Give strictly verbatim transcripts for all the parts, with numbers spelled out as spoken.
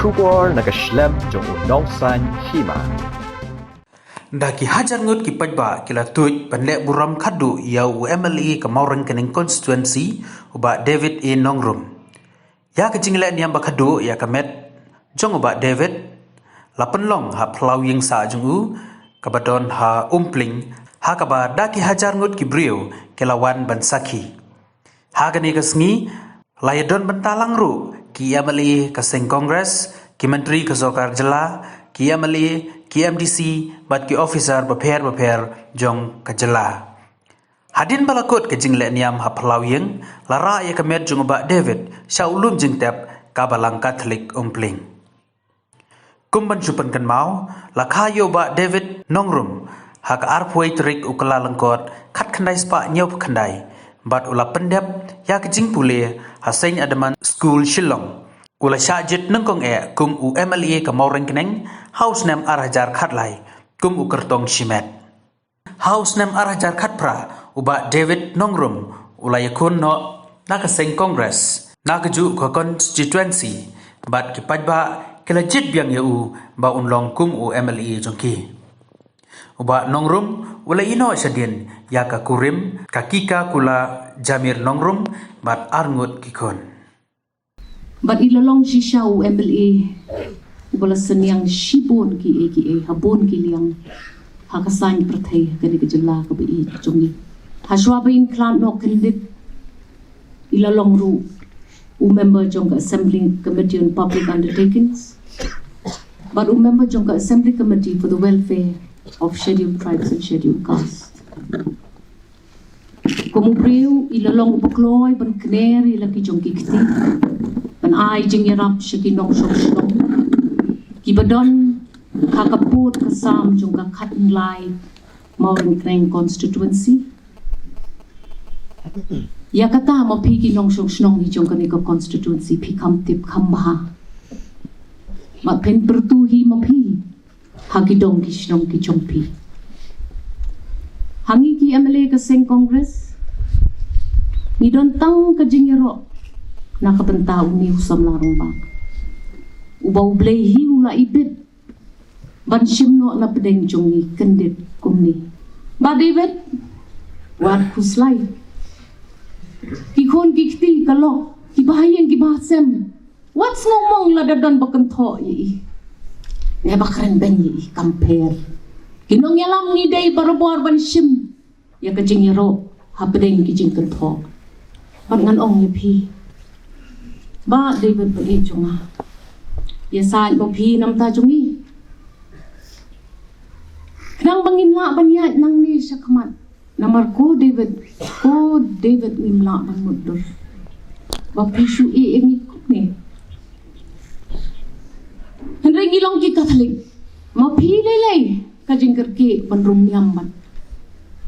Khubor na ka shlem jong u Nongsaiñ Hima. Da ki hajar ngut ki paidbah ki la tuid ban leh burom khadduh ïa u M L A ka Mawryngkneng constituency, u Bah David A Nongrum. Ïa ka jingleh niam ba khadduh ïa ka met jong u Bah David la pynlong ha phyllaw ïing sah jong u, kaba don ha Umpling, ha kaba da ki hajar ngut ki briew ki la wan ban sakhi. Ha kane ka sngi la ïa don bynta lang ruh ki M L A ka seng Congress, ki myntri ka sorkar jylla, ki M L A, ki M D C bad ki officer bapher bapher jong ka jylla. Hadien ba la kut ka jingleh niam ha phyllaw ïing, la rah ïa ka met jong u Bah David sha u lum jingtep ka Balang Katholik Umpling. Kum ban shu pynkynmaw, la kha ïa u Bah David Nongrum ha ka arphew tarik u Kyllalyngkot khatkhyndai spah hynñiewphew khyndai bad u la pyndep ïa ka jingpule ha Saint Edmund School Shillong. U la shah jied nyngkong eh kum u M L A ka Mawryngkneng ha u snem ar hajar khatlai kum u kyrtong shimet. Ha u snem ar hajar khatphra, u Bah David Nongrum u la ïakhun noh na ka seng Congress na kajuh ka constituency, bad ki paidbah ki la jied biang ïa u ba un long kum u M L A jong ki. U Bah Nongrum u la ïehnoh shadien ïa ka kurim, ka Kika Kula Jamir Nongrum, bad ar ngut ki khun. Bad i la long shisha u M L A uba la synñiang shibun kiei kiei ha bun ki liang ha ka saiñ pyrthei ha kane ka jylla kaba ïeit jong ngi. Hashwa ba in khlad noh kyndit, i la long ruh u member jong ka Assembly Committee on Public Undertakings bad u member jong ka Assembly Committee for the Welfare of Scheduled Tribes and Scheduled Castes. Kum u briew i la long uba kloi ban kner ïa la ki jong ki kti, ban ai jingïarap sha ki nongshong shnong kiba don ha ka pud ka sam jong ka khatlai Mawryngkneng constituency. Ïa kata ma phi ki nongshong shnong hi jong kane ka constituency phi kham tip kham bha. Ma phin pyrtu hi ma phi ha ki dong ki shnong ki jong phi. Ha ngi ki M L A ka seng Congress, ngi don tang ka jingïaroh na ka bynta une u samla rangbah uba U Blei hi u la ibit ban shim noh na pdeng jong ngi kyndit kumne. Bah David, wat khuslai. Ki khun ki kti ka lok, ki bahaïing ki bahasem, wat sngew mong lada don ba kynthoh ïa i ne ba kren beiñ ïa i, kam pher. Ki nongïalam ngi dei barabor ban shim ïa ka jingïaroh hapdeng ki jingkynthoh. Bad ngan ong ïa phi, Bah David ba ïeit jong nga, ïasaid ma phi na bynta jong ngi, khnang ba ngin lah ban ïaid nangne shakhmat. Namar ko David, ko David ngim lah ban mutdur ba phi shu ïeh ïa ngi kumne. Hynrei ngi long ki Katholik, ma phi lei lei ka jingkyrkieh ban rung niam bad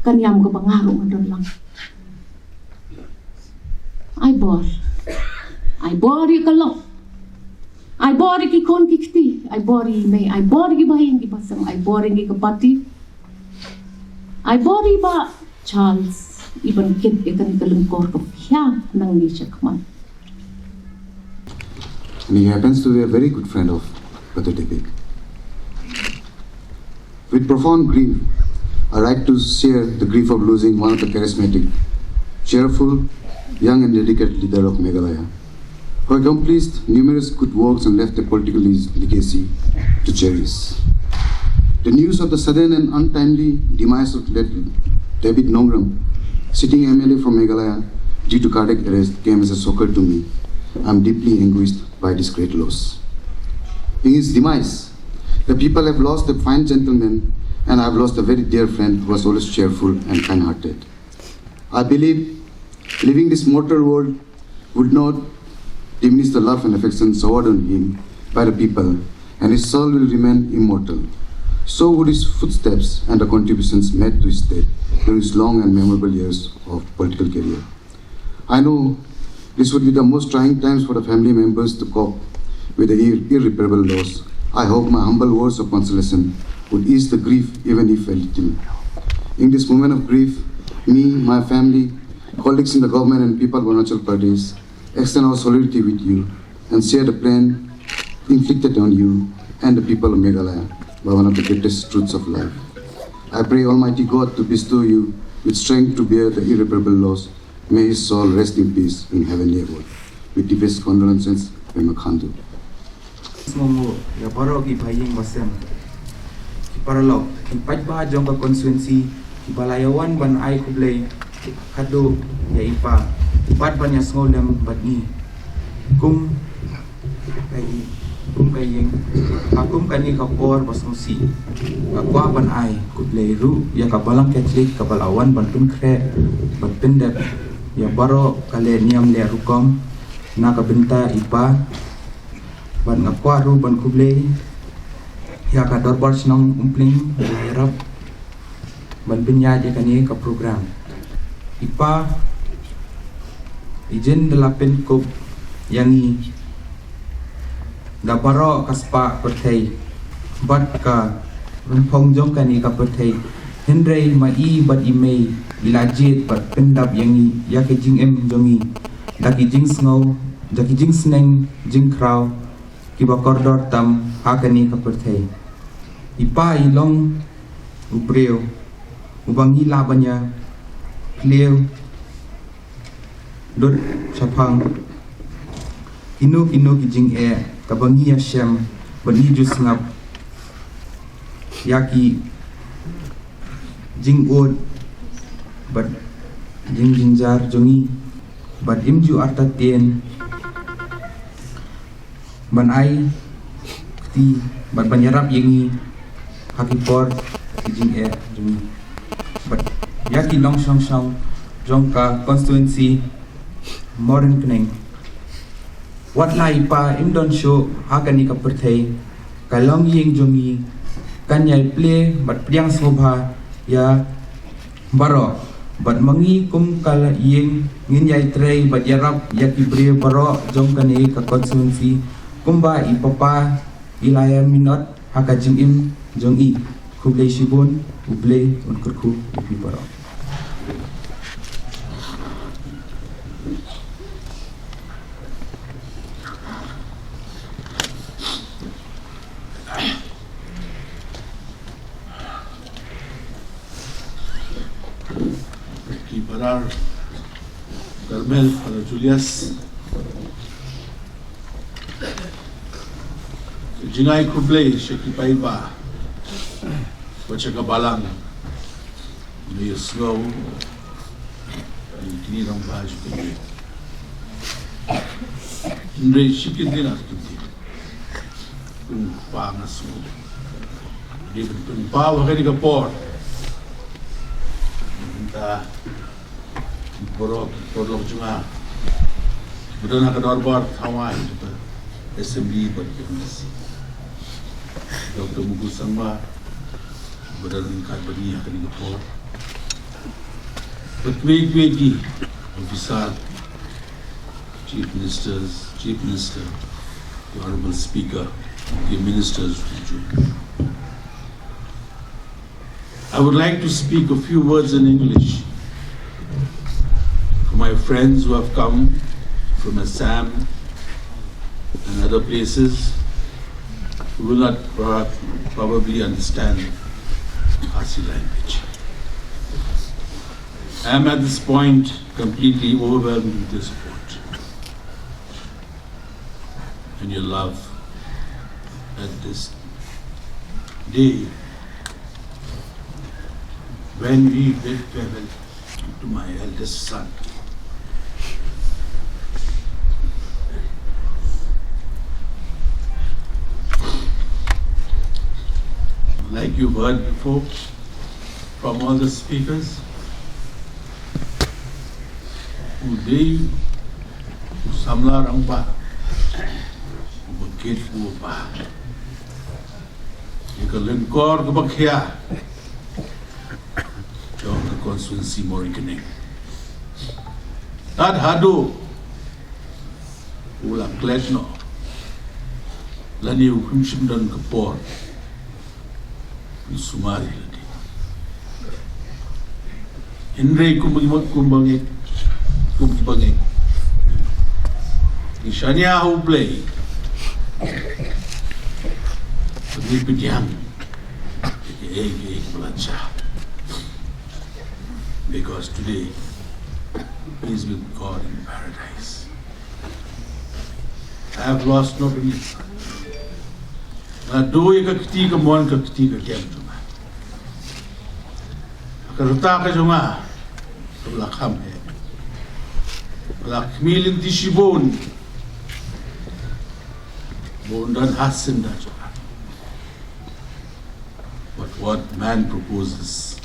ka niam kaba nga ruh nga don lang. Ai bor, ai bor ïa ka lok, ai bor ïa ki khun ki kti, ai bor ïa i mei, ai bor ïa ki bahaïing ki bahasem, ai bor ïa ngi ka party, ai bor ïa i Bah Charles, i ban kit ïa kane ka lyngkor ka phi ha nangne shakhmat. And he happens to be a very good friend of Brother David. With profound grief, I write to share the grief of losing one of the charismatic, cheerful, young and dedicated leader of Meghalaya, who accomplished numerous good works and left a political le- legacy to cherish. The news of the sudden and untimely demise of late David Nongrum, sitting M L A from Meghalaya, due to cardiac arrest came as a shocker to me. I am deeply anguished by this great loss. In his demise, the people have lost a fine gentleman, and I have lost a very dear friend who was always cheerful and kind-hearted. I believe leaving this mortal world would not diminish the love and affection showered on him by the people, and his soul will remain immortal. So would his footsteps and the contributions made to his state during his long and memorable years of political career. I know this would be the most trying times for the family members to cope with the ir- irreparable loss. I hope my humble words of consolation would ease the grief, even if a little. In this moment of grief, me, my family, colleagues in the government and people of Arunachal Pradesh extend our solidarity with you and share the pain inflicted on you and the people of Meghalaya by one of the greatest truths of life. I pray Almighty God to bestow you with strength to bear the irreparable loss. May his soul rest in peace in heavenly abode. With deepest condolences, Pema Khandu. Sngewbha ïa baroh ki bahaïing basem, ki paralok, ki paidbah jong ka constituency, kiba la ïa wan ban ai khublei khadduh ïa i Pa bad ban ïa sngewlem bad ngi. Kum ka ïing, kum ka ïing, ha kum kane ka por ba sngewsih, nga kwah ban ai khublei ruh ïa ka Balang Katholik kaba la wan ban pynkhreh, ban pyndep ïa baroh ka leh niam leh rukom na ka bynta i Pa. Bad nga kwah ruh ban khublei ïa ka Dorbar Shnong Umpling ba la ïarap ban pynïaid ïa kane ka program. I Pa, i jin da la pynkup ïa ngi da baroh ka spah pyrthei bad ka rynphong jong kane ka pyrthei. Hynrei ma i bad i mei i la jied bad pyndap ïa ngi, ïa ki jingim jong ngi, da ki jingsngew, da ki jingsneng jingkhraw kiba kordor tam ha kane ka pyrthei. I Pa, i long u briew uba ngi lah ban ïa plie lut shaphang kino kino ki jingeh kaba ngi ïa shem bad ngi ju sngap ïa ki jingud bad jingjynjar jong ngi bad im ju artatien ban ai kti bad ban ïarap ïa ngi ha ki por ki jingeh jong ngi bad ïa ki longshong shong jong ka constituency Mawryngkneng. Wat la i Pa im don shuh ha kane ka pyrthei, ka longïing jong ngi kan ïai plie bad pdiang sngewbha ïa baroh. Bad ma ngi kum ka ïing ngin ïai trei bad ïarap ïa ki briew baroh jong kane ka constituency kumba i Papa i la ïa minot ha ka jingim jong i. Khublei shibun, U Blei un kyrkhu ïa phi baroh. Ki Brother Carmel, Brother Julius. Jingai khublei sha ki paidbah, bad sha ka balang. Ïa sngew ïa kine ki rangbah jong ka ri. Hynrei shi kyntien ar kyntien, kum u kpa nga sngew dei ban pynpaw ha kane ka por. Mynta baroh ki paralok jong nga ba don ha ka dorbar thaw ai, Assembly bad M D C, Doctor Mukul Sangma, ba don ryngkat bad ngi ha kane ka por, bad kiwei kiwei ki officer, Chief Ministers, Chief Minister, the Honorable Speaker, the Ministers of the Union. I would like to speak a few words in English for my friends who have come from Assam and other places who will not pro-, probably understand Khasi language. I am at this point completely overwhelmed with your support and your love at this day when we bid farewell to my eldest son. Like you've heard before from all the speakers, u dei u samla rangbah uba kit uba ïa ka lyngkor kaba khia jong ka constituency Mawryngkneng. Tad haduh u la klet noh lane u khlem shym don ka por u sumar ïa lade. Hynrei kum ba ngi, kum ba ngi, kum ba ngi, ngi shaniah ha U Blei Ngi pdiang ïa kiei kiei kiba la jia. Because today he is with God in paradise. I have lost not only, nga duh ïa ka kti kamon, ka kti ka kem jong nga. Ka rta ka jong nga kaba la kham heh, ba la khmih lynti shibun, ba un don hasynda jong nga. But what man proposes,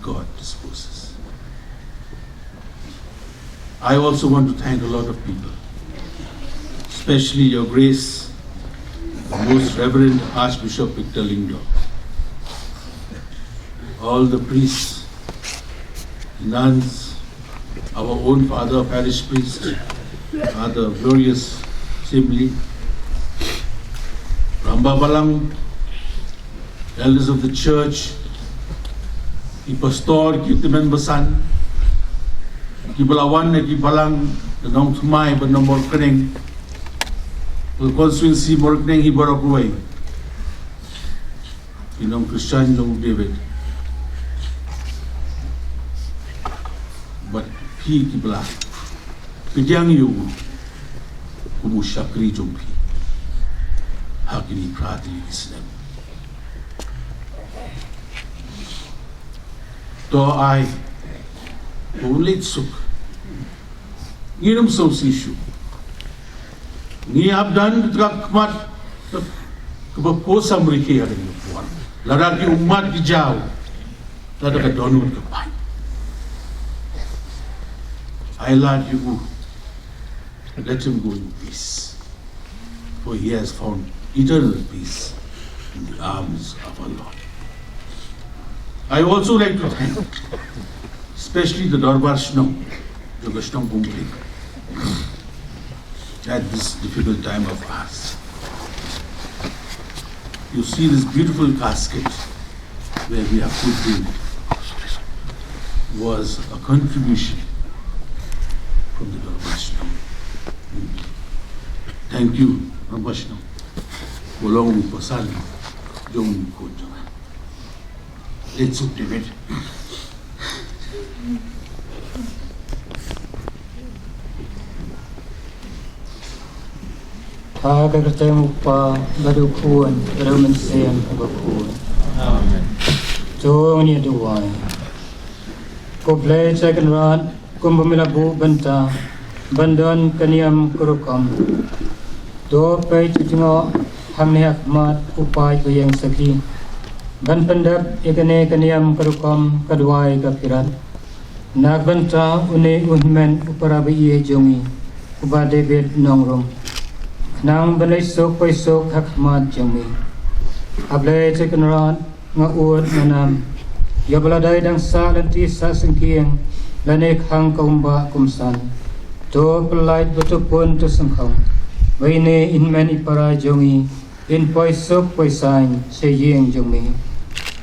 God disposes. I also want to thank a lot of people, especially Your Grace, the Most Reverend Archbishop Victor Lyngdoh, all the priests, nuns, our own father, parish priest, Father Glorious Syiemlieh, Rangbah Balang, elders of the church, ki pastor, ki tymmen basan, kiba la wan na ki balang, na Nongthymmai bad na Mawryngkneng, na constituency Mawryngkneng hi baroh kawei, ki nong Khristan jong u David, bad phi kiba la pdiang ïa u kum u shakri jong phi ha kine phra tylli ki snem. To ai ba un leit suk. Ngin ym sngewsih shuh. Ngi hap don ka khmat kaba pyrshah mriki ha kane ka por. Lada ki ummat ki jaw, lada ka dohnud ka pait. Ai lad ïa u, let him go in peace, for he has found eternal peace in the arms of our Lord. I also like to thank especially the Dorbar Shnong, jong ka Shnong Bungpling, at this difficult time of ours. You see this beautiful casket where we have put him was a contribution from the Dorbar Shnong. Thank you, Dorbar Shnong. Ka long u pasan jong u khun jong nga. Leit suk David. Ha ka kyrteng u Kpa bad u Khun bad u Mynsiem Bakhuid. Amen. To ngin ïa duwai. Ko Blei Trai Kynrad, kumba me la buh bynta ban don ka niam ka rukom, to peit jngoh hangne ha khmat u paid ba ïeng sakhi ban pyndep ïa kane ka niam ka rukom, ka duwai, ka phirat, na ka bynta une u hynmen u para ba ïeit jong ngi u Bah David Nongrum, khnang ban leit suk poi suk ha khmat jong me. A Blei Trai Kynrad, nga ud nga nam ïa ba la dei dang sah lynti sah syngkien lane khang ka umbah kumsan. To pyllait bad to pun to syngkhong ba ine i hynmen i para jong ngi in poi suk poi sain sha ïing jong me.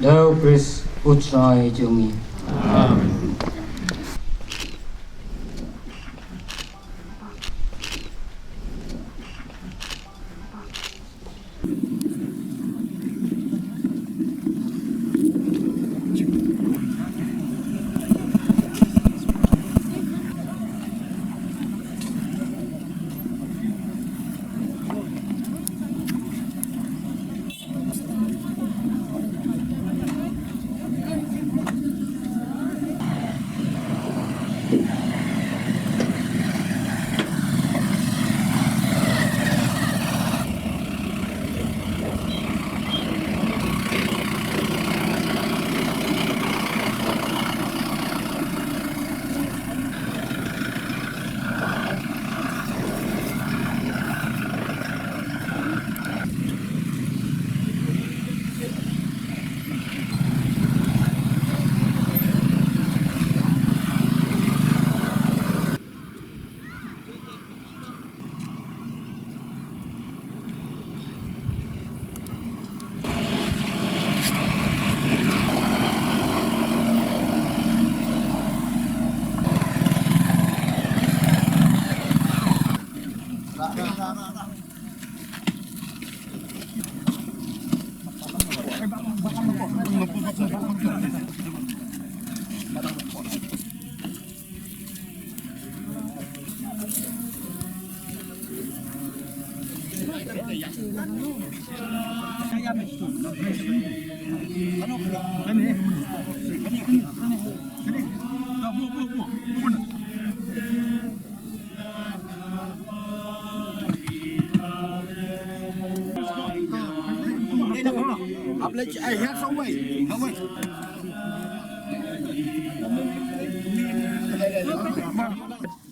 Da u Khrist u Trai jong ngi. Amen.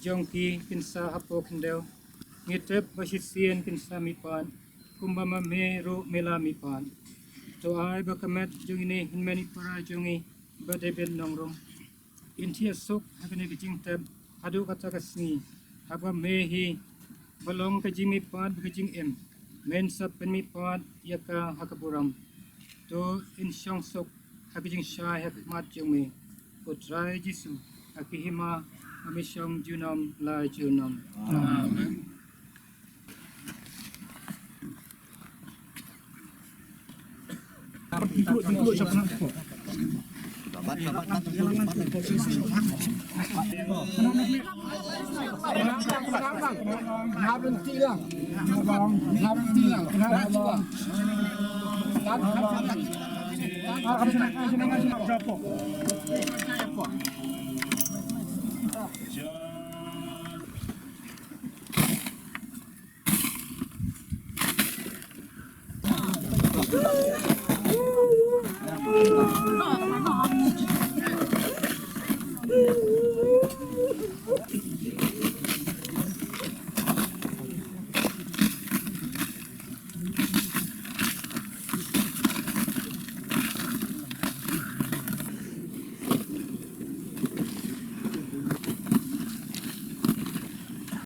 Jong ki kin sa hapoh khyndew. Ngi tip ba shisien kin sa mihpat, kumba ma me ruh me la mihpat. To ai ba ka met jong ine i hynmen i para jong ngi, Bah David Nongrum, in thiah suk ha kane ka jingtep haduh kata ka sngi, haba me hi ba long ka jingmihpat bad ka jingim, men sa pynmihpat ïa ka ha ka burom. To in shong suk ha ka jingshai ha khmat jong me, ko Trai Jisu, ha ka hima ba me shong junom la junom. Amen.